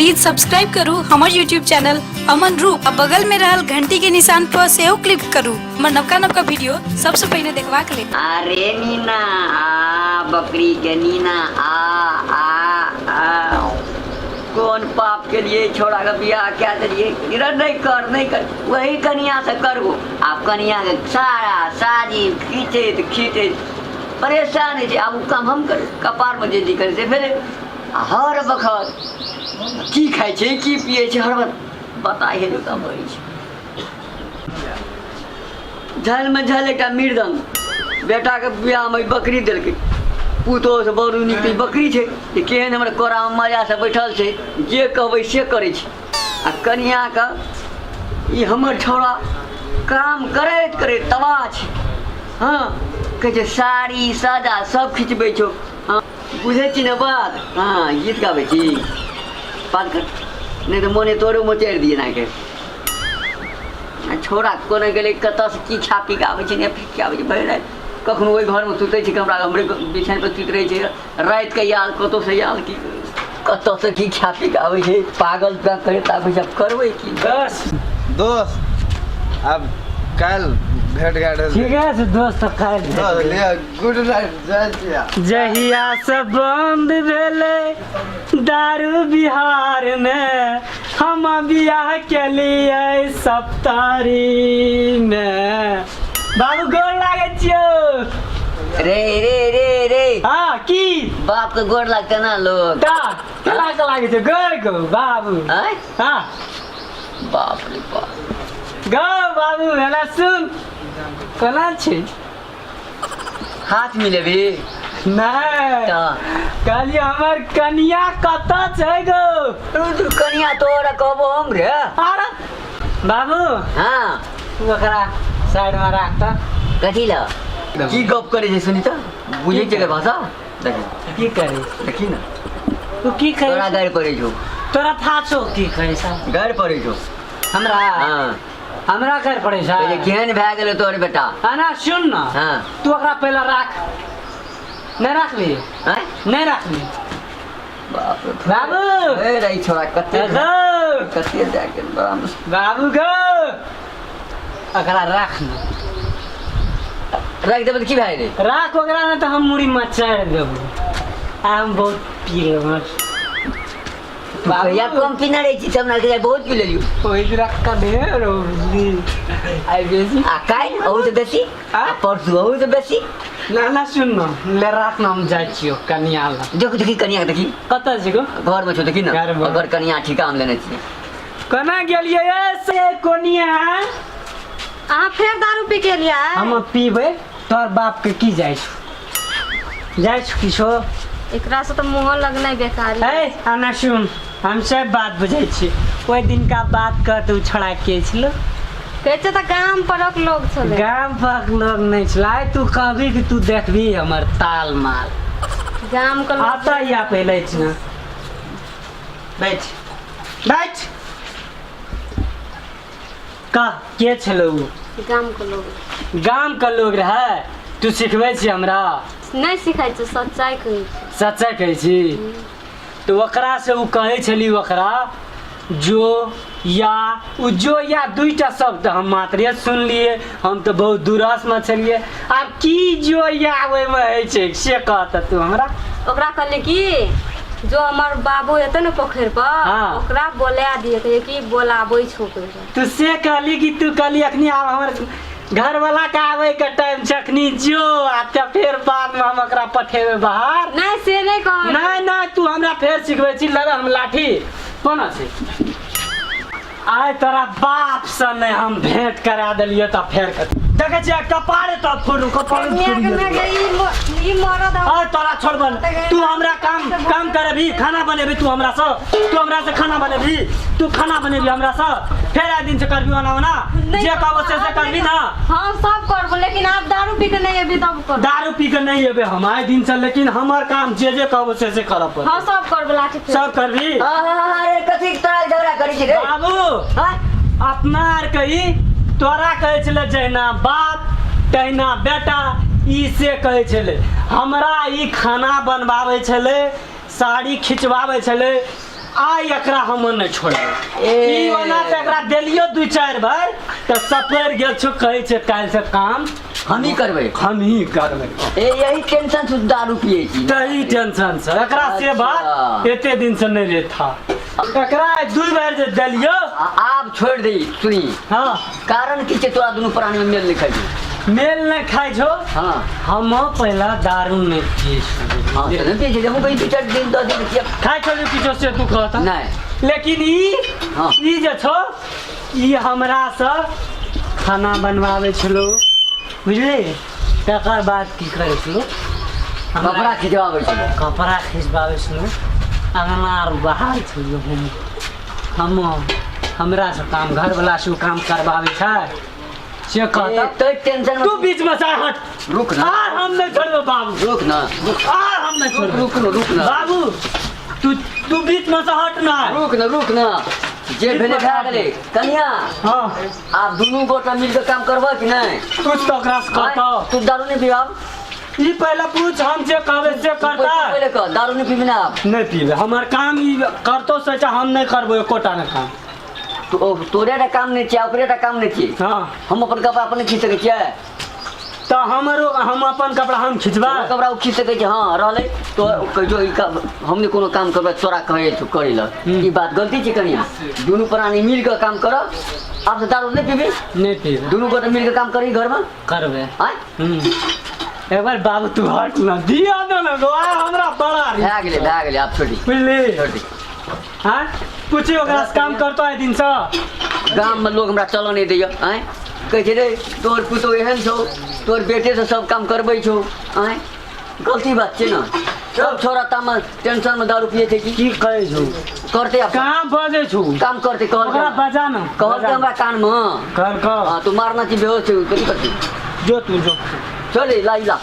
Please subscribe करू हमर YouTube channel Aman रूप आ बगल में रहल घंटी के निशान पर सेहो क्लिक करू हमर नवका नवका वीडियो सबसे पहिने देखबाक लेल। अरे नीना आ बकरी के नीना आ आ आ कोन पाप के लिए छोड़ा के बियाह क्या देलिए किरण नहीं कर नहीं कर वही कनिया से करबो आब कनिया के सारा साड़ी खींचैत खींचैत परेशान होइ छै आब ओ काम हम कर कपारमे जे दिक्कत से भेलै आ हर बखत की खाइ छै की पियै छै हर वक्त बताहे जकाँ भऽ जाइ छै झलमे झल एकटा मृदंग बेटाके बियाहमे बकरी देलकै पुतोहसँ बड़ नीक तऽ ई बकरी छै जे केहन हमर कोरामे मजासँ बैठल छै जे कहबै से करै छै आ कनिआँके ई हमर छौड़ा काम करैत करैत तबाह छै हँ कहै छै साड़ी साजा सब खिचबै छौ हँ बुझै छी ने बात हँ गीत गाबै छी बात कर नहि तऽ मोने तोरो मोचड़ि दिए नाके आ छौड़ा कोने गेलै कतऽसँ की खा पी कऽ आबै छै नहि पी कऽ आबै छै भरि राति कखनो ओहि घरमे सुतै छै हमरा हमरे बिछान पर सुति रहै छै रातिके आयल कतहुसँ आयल की कतऽसँ की खा पी कऽ आबै छै पागल करैत आबै छै आब करबै की बस दोस्त आब काल्हि भेट घाट हेतै। ठीक है दोस्त काल्हि दोस्त लिअ गुड नाइट जय सिया जहिया से बंद भेलै दारू बिहार मे हम बियाह केलियै सप्तारी मे बाबू गोर लागै छियौ रे रे रे रे हाँ की बाप के गोर लगते ना लोग ता केना के लागै छै गोर गो बाबू आँय हाँ बाप रे बाप गो बाबू एना सुन कोना छी हाथ मिलेबी नहि तऽ कहलियै हमर कनिया कतऽ छै गो तू कनिया तोरा कहबो हम रे आरे बाबू हाँ तू ओकरा साइडमे राख तऽ कथी ल की गप करै छै सुनी तऽ बुझै छै एकर भाषा देखी की करी देखी ने तू की तोरा करी गारि पड़ै छौ तोरा था छौ की कहै छै गारि पड़ै छौ हमरा हाँ हमरा कर पड़ै छै कहै छै, केहन भए गेलै तोहर बेटा आना सुन न हाँ तू ओकरा पहिले राख नहि राखली आँय? नहि राखली बाप रे बाबू ए रे छोरा कते गो कते दए गेल बड़ा मुश्किल। बाबू गो ओकरा राख न राखि देबै तऽ की भए गेलै राख ओकरा नहि तऽ हम मुड़ी मचारि देबो आ हम बहुत पी लेबै तू कहिया कम पीने रहै छी सब नाके बहुत पी लेलियौ ओहि दिना कने रहो बुझली आइ बेसी आ काल्हि अहू से बेसी आ आ? परसू अहू से बेसी ना ना सुन न ले राख न हम जाइ छियौ कनिया लग देखू देखी कनिया के देखी कतऽ छै गो घर में छौ देखी ना घरमे। अगर कनिया ठीका हम लेने छियै कोना गेलियै ए से कोनिया अहाँ फेर दारू पी के एलियै हम पीबै तोहर बाप के की जाइ छौ जाइ छौ किछो एकरा से तऽ मुँह लगनाइ बेकार है आना सुन हम सब बात बुझै छी ओहि दिनका बात कह तू छोड़ा के छलो कहै छै तऽ गाम परक लोग छलै गाम पर लोग नहि छलै आइ तू कहबी कि तू देखबी हमर ताल माल गाम के लोग आता या पहिले छी ना बैठ बैठ कह के छलो उ गाम के लोग गाम के लोग रहै तू सिखबै छी हमरा नहि सिखाइ छै सच्चाइ कहै छै सच्चा कहै छी तऽ ओकरा से ओ कहै छली ओकरा जो या ओ जो या दुईटा शब्द हम मात्रे सुनलियै हम तऽ बहुत दूरसमे छलियै आब की जो या ओहिमे होइ छै से कह तऽ तू हमरा ओकरा कहलियै कि जो हमर बाबू एतै ने पोखरि पर हाँ। ओकरा बोला दियै कहियै कि बोलाबै छौ कहिके तू से कहली कि तू कहली अखनी आब हमर घरवाला के आबै के टाइम छै अखनी जो आ तऽ फेर बाद में हम ओकरा पठेबै बाहर नहि से नहि कहलियै नहीं नहीं तू हमरा फेर सिखबै छी लग हम लाठी कोना छै आइ तोरा बाप से नहि हम भेंट करा देलियै तऽ फेर देखै छियै कपारे तऽ फोड़ू कपारे कन्या के फोड़ू माय गे, ई मरद हम आइ तोरा छोड़बन तू हमरा काम काम करबी खाना बनेबी तू हमरा से तू हमरा से खाना बनेबी तू खाना बनेबी हमरा से फेर आइ दिन से करबी ओना ओना नहि जे कहबो से से करबी ना हम सब करबो लेकिन आप दारू पी के नहीं अभी तब करबो दारू पी के नहीं एबे हम आइ दिन से लेकिन हमर काम जे जे कहबो से से करऽ पड़त हम सब करबो लाठी फेर सब करबी अरे कथी के तोरा झगड़ा करै छी रे बाबू हाँ? अपना आर कही तोरा कहै छलै जहिना बाप तहिना बेटा ई से कहै छलै हमरा ई खाना बनबाबै छलै साड़ी खिचबाबै छलै आइ एकरा हम नहि छोड़बै। ए। ई ओना तऽ एकरा देलियो दू चारि बार तऽ सपरि गेल छौ, कहै छै काल्हि से काम हमही करबै। हमही करबै। ए यही टेंशन से दारू पियै छी। तही टेंशन से एकरा से बात एते दिन से नहि रहे था। एकरा आइ दू बार जे देलियो। आब छोड़ि दे सुनी। हाँ। कारण की छै तोरा दुनू प्राणी में मेल नहि खाइ छौ? मेल नहि खाइ छौ। हाँ। हम पहला दारू नहि पियै छियै। हाँ, तऽ नहि पियै छियै, हमहूँ कहै 2-4 दिन 10 दिन पियब। खाइ छौ जे किछो से तू कहता। नहि। लेकिन ई हाँ। ई जे छौ ई हमरा से खाना बनवाबै छलौ, बुझली? तकर बाद की करै छलौ? कपड़ा खिचवाबै छलौ। कपड़ा खिचवाबै छलौ, अंगना आर बाहर छलियै हम। हम हमरा से काम घरवला से काम करवाबै छै से कहता। तै टेंशन तू बीच में से हट। रुक ना। आ हम नहीं छोड़बो बाबू। रुक ना। रुक। आ हम नहीं छोड़बो। रुक ना, रुक ना। बाबू तू तू बीच में से हट ना। रुक ना, रुक ना। जे भेलै भए गेलै। कनिया। हाँ। आब दुनू गोटा मिल के काम करबह कि नहि? तू तो ओकरा से कहता। तू दारू नहीं पीबब? ई पहले पूछ, हम जे कहबै से करता। पहले कह, दारू नहीं पीबी ना आब? नहीं पीबे। हमर काम ई करतो से हम नहीं करबो एकोटा ने काम। तो तोरे टा काम नहीं छियै, ओकरे टा काम नहीं छियै। हाँ। हम अपन कपड़ा अपन खींच सकै छियै? तऽ हमरो हम अपन कपड़ा हम खिचबा। कपड़ा ओ खींच सकै छै। हाँ रहलै तो कहियो ई हम नहि कोनो काम करबै, तोरा कहै छौ करै लए। ई बात गलती छै कनिया। दुनू प्राणी मिल कऽ काम करब। आब से दारू नहि पीबी? नहीं पीबे। दुनू गोटे मिल कऽ काम करी घरमे? करबै। आँय? एक बार बाबू तू हट ना, दिया दे ना गो, आ हमरा बड़ा रे। भए गेलै, भए गेलै, आब छोड़ी। बुझली? छोड़ी। हाँ? पूछी ओकरा से काम करतो आइ दिन से। गाममे लोग हमरा चलऽ नहि दैया। आँय? कहै छै रे तोहर पुतोह एहन छौ, तोहर बेटे से सब काम करबै छौ। आँय? गलती बात छै ने। सब छोरा तामा टेंशन में दारू पिए छै की? की कहै छौ? करते आब। कहाँ बजै छौ? काम करते कहल। ओकरा बजा ना। कहल हमरा कान में। कर कह। हाँ, तू मारना छी बेहोश छै, कथी करती? जो तू जो। चले ला ला।